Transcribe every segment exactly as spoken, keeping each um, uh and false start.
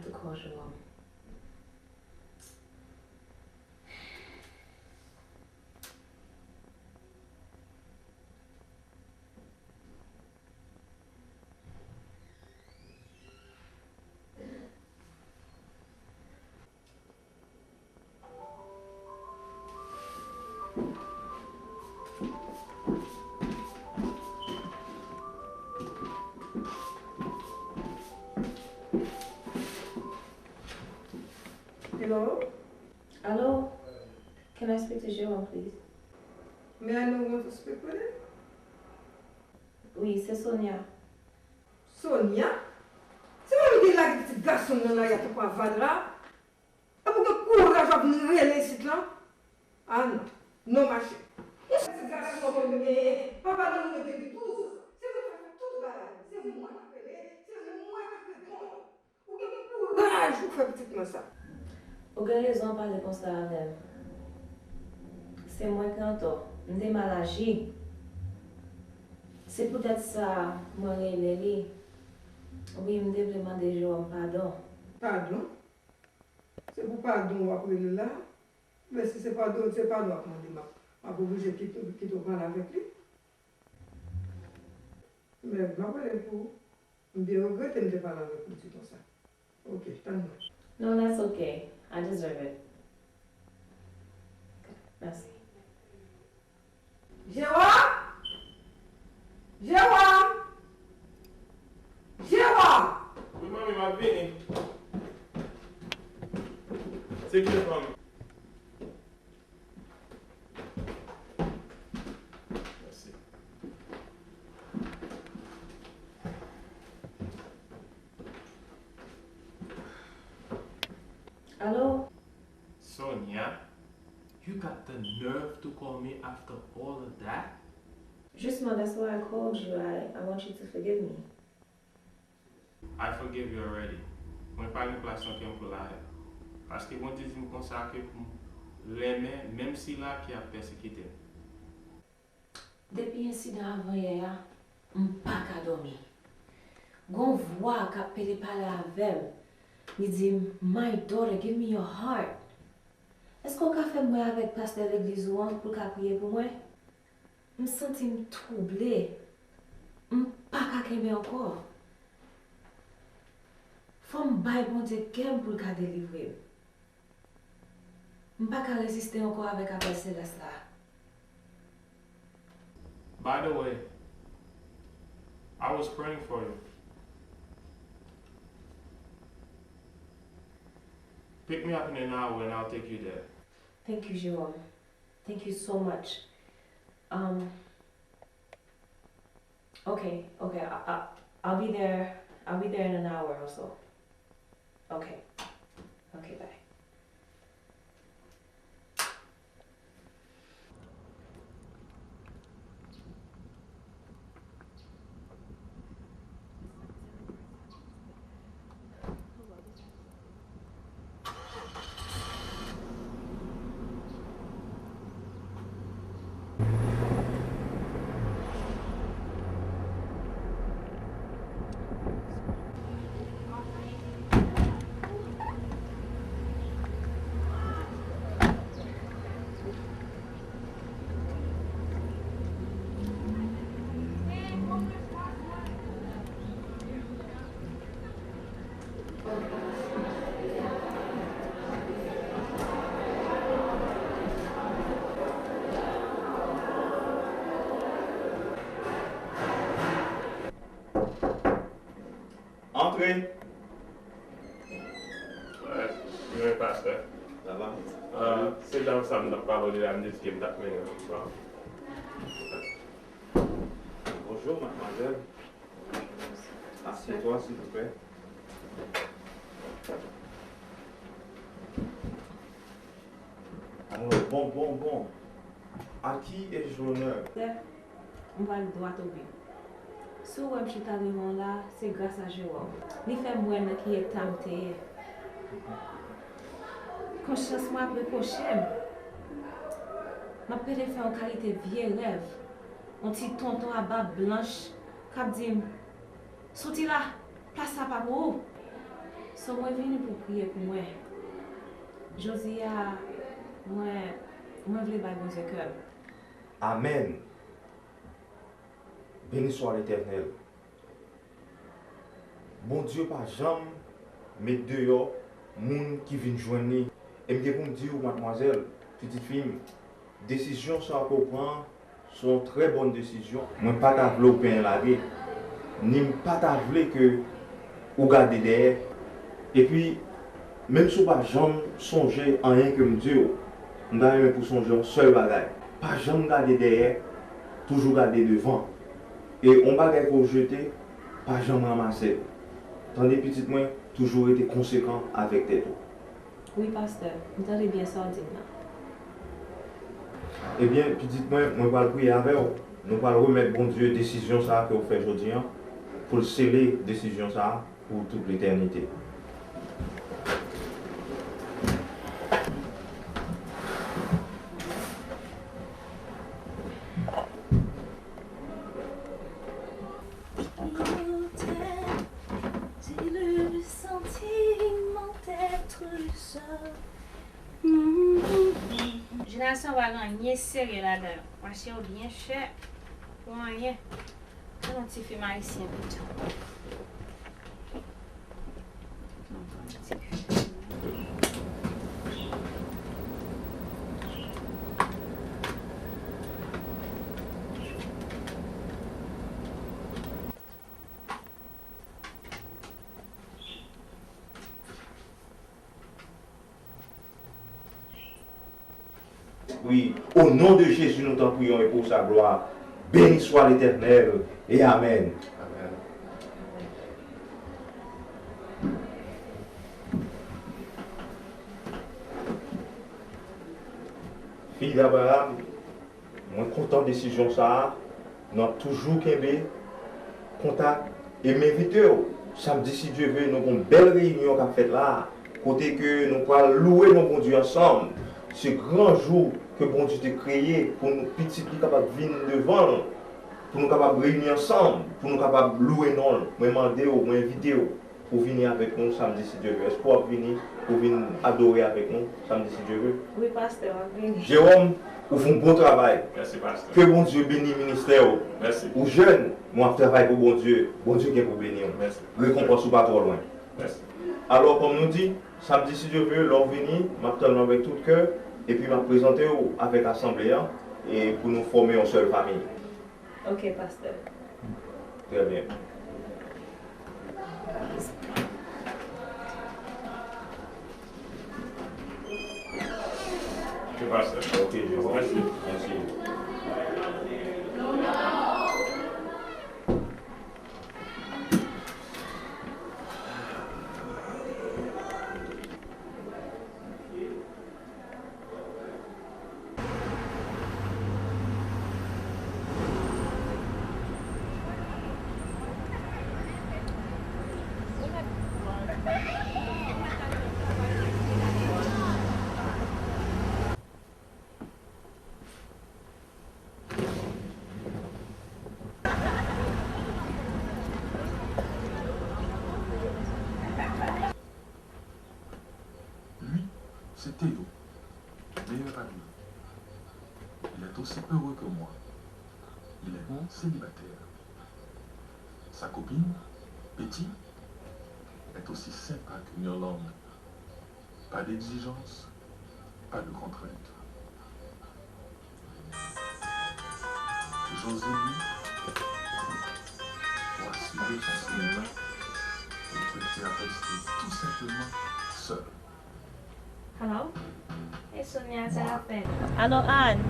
Sou kò Jewòm. Hello? Alo? Can I speak to Jerome, please? May I know who to speak with? Wi, se Sonia. Sonia? Se pa ou ki lage pitit gason m nan lari a tankou avadra? Epi w gen kouraj w ap vin rele isit lan? Ah non. Non, mache. Yon pitit gason w konn genyen, papa nan mouri depi douz an. Se mwen k ap fè tout bagay. Se mwen k ap rele, se mwen k ap reponn. Ou gen kouraj ou fè pitit mwen sa. Ou gen rezon pale konsa avè m. Se mwen ki antò. M te mal aji. Se poutèt sa mwen rele li. Wi, m te vle mande Jewòm padon. Padon? Se pou padon w ap rele la? Men si se padon, se padon w ap mande, m ap, m ap oblije kite, kite w pale avèk li. Men m ap rele l pou ou. M byen regrete m te pale avèk ou di konsa. Ok, tann mwen. No, that's okay. I deserve it. Mèsi. Jewòm! Jewòm! Jewòm! Wi, manmi, m ap vini. Se ki lè, manmi? Mèsi. Alo? Sonia, you got the nerve to call me after all of that? Justement, that's why I called you. I, I want you to forgive me. I forgive you already. Mwen pa gen plas nan kè m pou Lael. Paske Bondye di m konsa ke pou m renmen, menm sila ki ap pèsekite m. Depi ensidan avanyè a, m pa ka dòmi. Gon vwa k ap pede pale avè m. Li di m, "My daughter, give me your heart." Èske w ka fè m wè avèk pastè legliz ou an pou l ka priye pou mwen? M santi m twouble. M pa ka kenbe ankò. Fò m bay Bondye kè m pou l ka delivre m. M pa ka reziste ankò avèk apèl selès la. By the way, I was praying for you. Pick me up in an hour and I'll take you there. Thank you, Jerome. Thank you so much. Um, okay, okay, I, I, I'll be there. I'll be there in an hour or so. Okay. Okay, bye. Antre! Wi, pastè. Sa va? Ah, se dam sa m t ap pale w de la, m te di ke m t ap mennen l. Bon. Bonjour, mademoiselle. Assieds-toi, s'il vous plaît. Alors, bon, bon, bon. À qui ai-je l'honneur? Chèf, m pral dwat o bi. Si w wè m chita devan w la, se gras a Jewòm. Li fè m wè nan ki eta m te ye. Konsyans mwen ap repwoche m. M ap pede fè yon kalite vye rèv. Yon ti tonton a bab blanch k ap di m, "Soti la, plas la pa pou ou." So mwen vini pou w priye pou mwen. Jodi a, mwen, mwen vle bay Bondye kè m. Amèn. Beni swa Letènèl. Bondye pa janm met deyò moun ki vin jwenn li. E m gen pou m di w, madmwazèl, pitit fi m, desizyon sa a ke w pran an, se yon trè bòn desizyon. Mwen pa ta vle w penyen lage, ni m pa ta vle ke ou gade dèyè. Epi, menm si w pa janm sonje anyen ke m di w, m ta renmen pou w sonje yon sèl bagay. Pa janm gade dèyè, toujou gade devan. E yon bagay ke w jete, pa janm ranmase l. Tande pitit mwen, toujou rete konsekan avèk tèt ou. Wi, pastè, m tande byen sa w di m nan. Ebyen, pitit mwen, mwen pral priye avè w. Nou pral remèt Bondye desizyon sa a ke w fè jodi a, pou l sele desizyon sa a pou tout letènite. Immortel, c'est le sentiment d'être seul. Mm, mm, mm. Jenerasyon pa gen anyen serye ladan yo. Mache yo byen chè pou anyen. Pran yon ti fim ayisyen pito. Wi, o non de Jezi nou t'en prions et pour sa gloire. Béni soit l'Éternel et amen. Amen. Fi d'Abraham, mwen kontan desizyon sa a. N ap toujou kenbe kontak e m envite w samdi si Dye vle nou gon bèl reyinyon k ap fèt la a, kote ke nou pral louwe non Bondye ansanm. Se gran jou ke Bondye te kreye pou nou pitit li kapab vin devan l, pou nou kapab reyini ansanm, pou nou kapab louwe non l. Mwen mande w, mwen envite w pou w vini avèk nou samdi si Dye vle. Èske w ap vini pou w vin adore avèk nou samdi si Dye vle? Wi, pastè, m ap vini. Jewòm, ou fè yon bon travay. Mèsi, pastè. Ke Bondye beni ministè w. Mèsi. Ou jèn, men w ap travay pou Bondye. Bondye gen pou beni w. Mèsi. Rekonpans ou pa twò lwen. Mèsi. Alò, kòm nou di, samdi si Dye vle, lè w vini, m ap tann ou avèk tout kè, epi m ap prezante w avèk asanble a, e pou nou fòme yon sèl fanmi. Ok, pastè. Trè byen. Ok, pastè. Ok, je vois. Mèsi. Mèsi. Lui, c'est Théo, meilleur ami. Il est aussi heureux que moi. Il est célibataire. Sa copine, Betty, est aussi sympa que Mirlande. Pas d'exigence, pas de contrainte. José, lui, pour assurer son cinéma, il préfère rester tout simplement seul. Hello? Hey Sonia, sa k ap fèt? Alo Ann.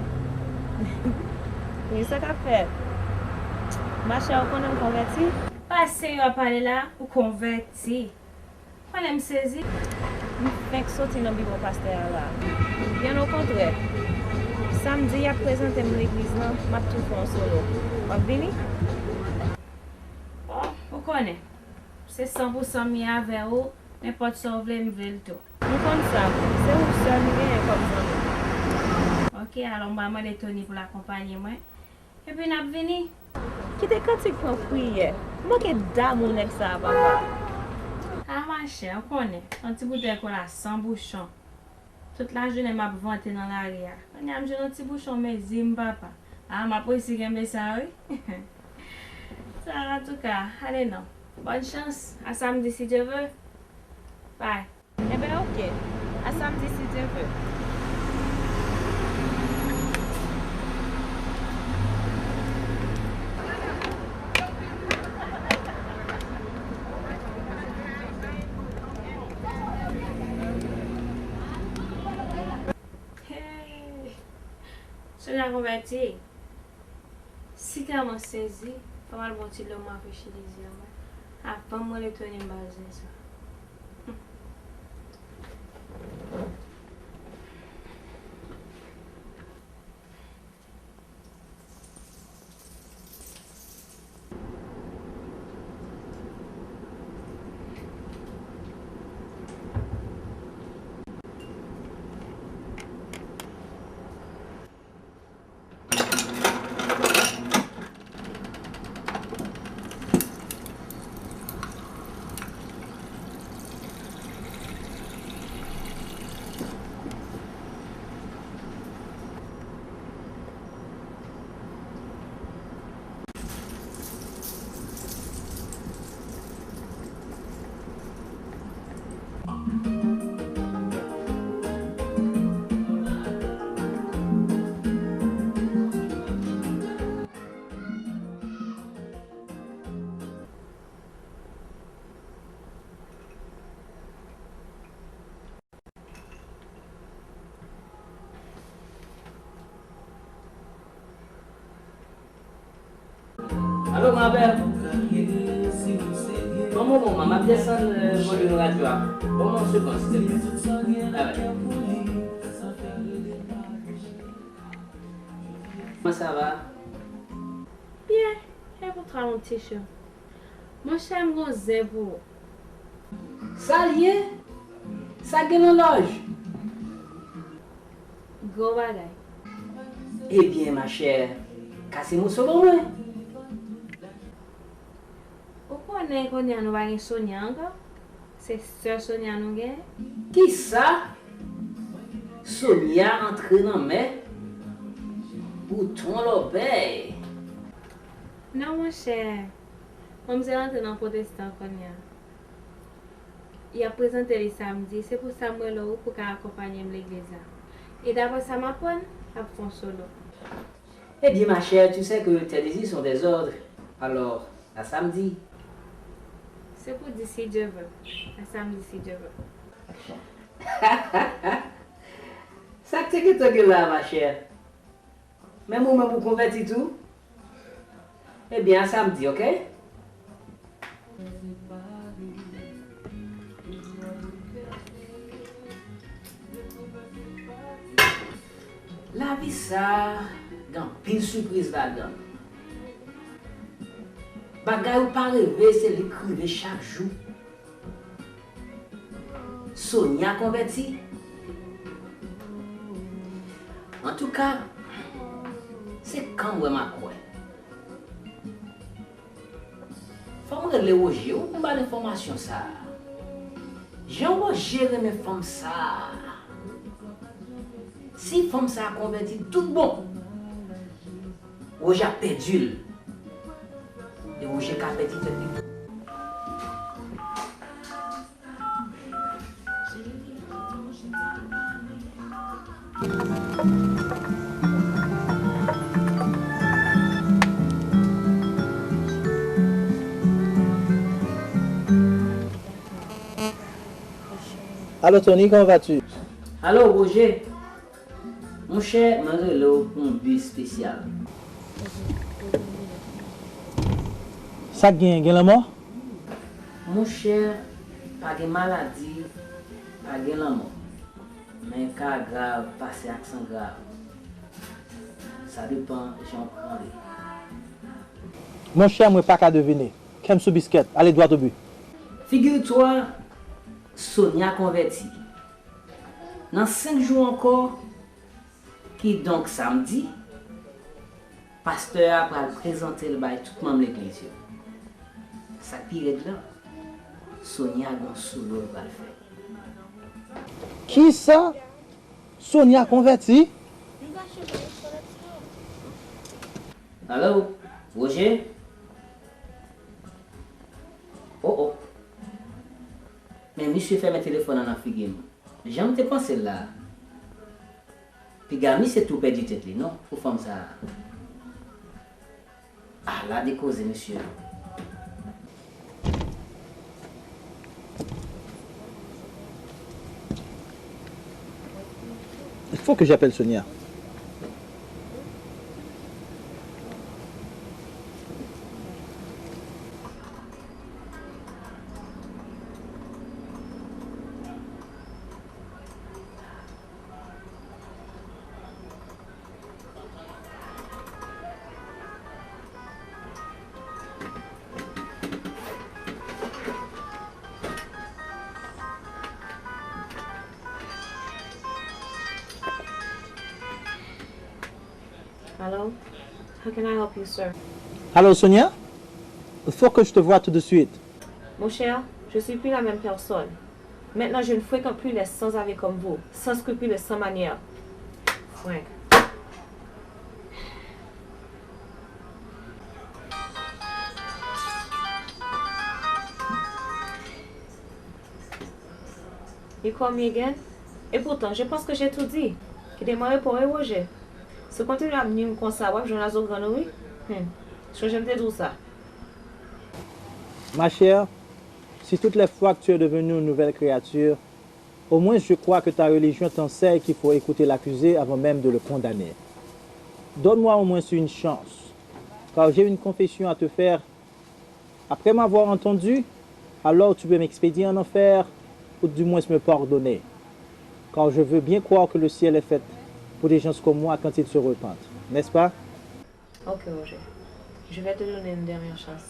Wi, sa k ap fèt? Machè, ou konnen m konvèti? Pa serye w ap pale la, ou konvèti. Konnen m sezi. M fenk soti nan biwo pastè a la. Byen okontrè. Samdi y ap prezante m legliz lan, m ap tou fè yon solo. W ap vini? Bon, ou konnen. Se san pou san m ye avè ou, nenpòt sa w vle, m vle l tou. M konn sa, se ou sèl m genyen kòm zanmi. Ok, alò m pral mande Tony pou l akonpanye mwen. Epi n ap vini. Kite kantik pran priyè. M manke damou nèg sa a, papa. A machè, ou konnen, yon ti boutèy kola san bouchon. Tout lajounen m ap vante nan lari a. Kounye a m jwenn yon ti bouchon mezi m papa. A, m ap resi kenbe sa wi. Sa, antouka, ale non. Bòn chans, a samdi si Dye ve. Bye. Enben, oke. A samdi, si Dye ve. Hey! Sonia konvèti. Si tèlman sezi, fò m al bon ti lè m rafrechi lezi a mwen. Avan mwen retounen m ba zen sa. Alo, granpè. Bon moman, m ap desann, euh, volim radyo a. Ban mwen yon segonn, silteplè. Alright. Kòman sa va? Byen, e pou twa yon ti cho. Monchè, m gon zen pou ou. Sa l ye? Sa gen nan lòj? Gwo bagay. Ebyen, machè, kase moso ban mwen. Ou konnen kounye a nou pa gen Sonia ankò? Se sè Sonia nou gen. Kisa? Sonia antre nan mè? Bouton lòbèy. Non, monchè. Manmzèl antre nan pwotestan kounye a. Y ap prezante li samdi, se pou sa m rele w pou ka akonpanye m legliz la. E daprè sa m aprann, l ap fè yon solo. Eh bien, ma chère, tu sais que tes désirs sont des ordres. Alors, à samedi. Se pou di si Dye ve. A samdi si Dye ve. Sa k te gentan gen la, ma chère? Menm ou menm ou konvèti tou? Ebyen, a samdi, oke? Lavi sa a gen anpil sipriz ladan l. Bagay ou pa reve, se li k rive chak jou. Sonia konvèti. Antouka, se kan m wè m a kwè. Fò m rele Woje wi pou m ba l enfòmasyon sa a. Jan Woje renmen fanm sa a. Si fanm sa a konvèti tout bon, Woje ap pèdi l. E Woje ka pèdi tèt li tou. Allô Tony, comment vas-tu? Allô Roger. Monchè, mwen rele w pou yon bi espesyal. Sa k genyen, gen lanmò? Monchè, pa gen maladi, pa gen lanmò. Men ka grav pase aksan grav. Sa depann jan w pran li. Monchè, mwen pa ka devine. Kè m sou biskèt, ale dwat o bi. Figure-toi, Sonia konvèti. Nan senk jou ankò, kidonk samdi, pastè a pral prezante l bay tout manm legliz yo. Sa k pi rèd la, Sonia gon solo l pral fè. Kisa? Sonia konvèti? Alo, Roger? Oh, oh. Men misye fèmen telefòn nan nan figi m. Jan m te panse l la. Piga misye tou pèdi tèt li non pou fanm sa a. Ala de koze mesye. Il faut que j'appelle Sonia. Hello? How can I help you, sir? Allô, Sonia? Faut que je te vois tout de suite. Mon cher, je suis plus la même personne. Maintenant, je ne fréquente plus les sans-avis comme vous, sans scrupules et sans manières. Frank. You call me again? Et pourtant, je pense que j'ai tout dit. Kite mwen reponn wi, Roger. Si w kontinye ap nwi m konsa, w ap jwenn azogrann ou wi. Hmm. Sonje m te di w sa. Ma chère, si toutes les fois que tu es devenue une nouvelle créature, au moins je crois que ta religion t'enseigne qu'il faut écouter l'accusé avant même de le condamner. Donne-moi au moins une chance, car j'ai une confession à te faire. Après m'avoir entendu, alors tu peux m'expédier en enfer, ou du moins me pardonner. Car je veux bien croire que le ciel est fait pour des gens comme moi quand ils se repentent, n'est-ce pas? Ok, Roger. Je vais te donner une dernière chance.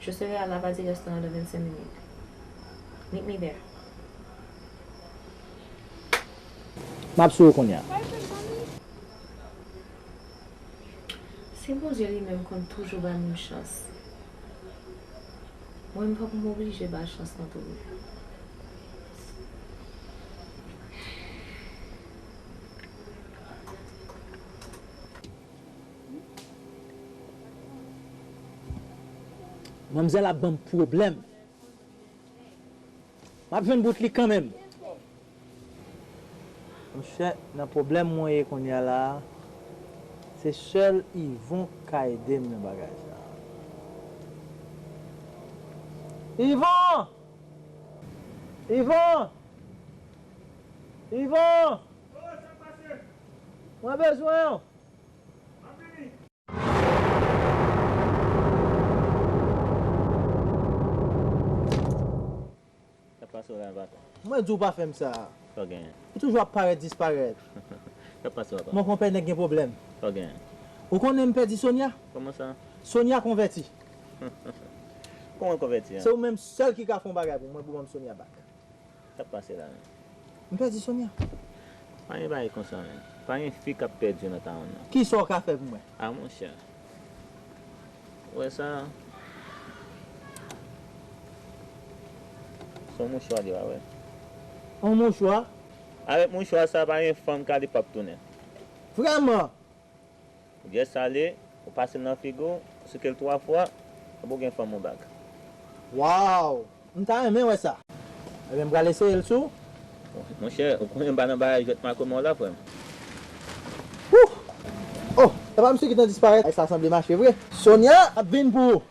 Je serai à Lavadi Restaurant dans vingt-cinq minutes. Meet me there. M ap sou ou kounye a. Se Bondye li menm konn toujou bay moun chans. Mwen, m pa pou m oblije ba l chans lan tou. Manmzèl ap ban m pwoblèm. M ap jwenn bout li kanmenm. Monchè, nan pwoblèm mwen ye kounye a la a, se sèl Yvon k ka ede m nan bagay sa a. Yvon! Yvon! Yvon! Mwen bezwen w! Sa pase w la, papa? Mwen di w pa fè m sa. Sa w genyen? Ou toujou ap parèt disparèt. Sa pase w, papa? Mon konpè nèg gen pwoblèm. Sa w genyen? Ou konnen m pèdi Sonia? Kòman sa? Sonia konvèti. Kòman l konvèti an? Se ou menm sèl ki ka fè yon bagay pou mwen, pou ban m Sonia back. Sa pase la menm? M pèdi Sonia. Pa gen bagay konsa menm. Pa gen fi k ap pèdi nan tawon nan. Kisa w ka fè pou mwen? A monchè. Ou wè sa? Se yon mouchwa li, pa vre? Yon mouchwa? Avèk mouchwa sa, pa gen fanm k ale p ap tounen. Vrèman? Ou jès ale, ou pase l nan figi w, ou souke l twa fwa, epi ou gen fanm ou bak. Waw! M ta renmen wè sa. Ebyen, m pral eseye l sou ou. Monchè, ou konnen m pa nan bagay jwèt makomè w la, frè m. Wouh! Oh, epa misye ki t disparèt. Sa sanble mache vre. Sonia ap vin pou ou.